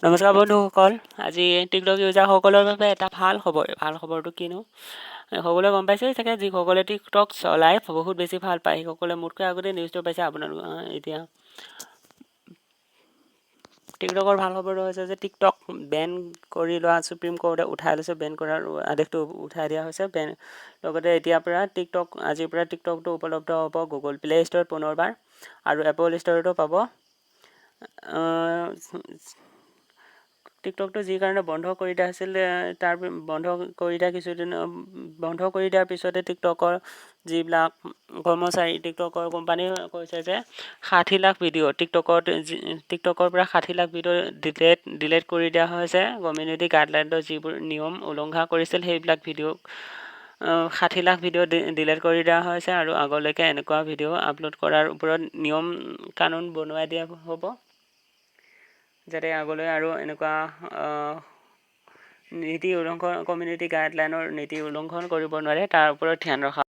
নমস্কাৰ বন্ধুসকল, আজি টিকটক ইউজাৰসকলৰ বাবে এটা ভাল খবৰ। ভাল খবৰটো কিনো, সকলোৱে গম পাইছে চাগে। যিসকলে টিকটক চলাই বহুত বেছি ভাল পায়, সেইসকলে মোতকৈ আগতে নিউজটো পাইছে। আপোনালোক এতিয়া টিকটকৰ ভাল খবৰটো হৈছে যে টিকটক বেন কৰি লোৱা ছুপ্ৰিম কোৰ্টে উঠাই লৈছে। বেন কৰাৰ আদেশটো উঠাই দিয়া হৈছে। বেন লগতে এতিয়াৰ পৰা টিকটক, আজিৰ পৰা টিকটকটো উপলব্ধ হ'ব গুগল প্লে ষ্ট'ৰত পুনৰবাৰ আৰু এপল ষ্ট'ৰতো পাব। টিকটকটো যি কাৰণে বন্ধ কৰি দিয়া হৈছিল, তাৰ বন্ধ কৰি দিয়া কিছুদিন বন্ধ কৰি দিয়াৰ পিছতে টিকটকৰ যিবিলাক কৰ্মচাৰী, টিকটকৰ কোম্পানীয়ে কৈছে যে 60 লাখ ভিডিঅ' টিকটকত, টিকটকৰ পৰা 60 লাখ ভিডিঅ' ডিলেট ডিলেট কৰি দিয়া হৈছে। কমিউনিটি গাইডলাইনৰ যিবোৰ নিয়ম উলংঘা কৰিছিল, সেইবিলাক ভিডিঅ' 60 লাখ ভিডিঅ' ডিলেট কৰি দিয়া হৈছে আৰু আগলৈকে এনেকুৱা ভিডিঅ' আপলোড কৰাৰ ওপৰত নিয়ম কানুন বনোৱাই দিয়া হ'ব, যাতে আগলৈ আৰু এনেকুৱা নীতি উলংঘন, কমিউনিটি গাইডলাইনৰ নীতি উলংঘন কৰিব নোৱাৰে, তাৰ ওপৰত ধ্যান ৰখা।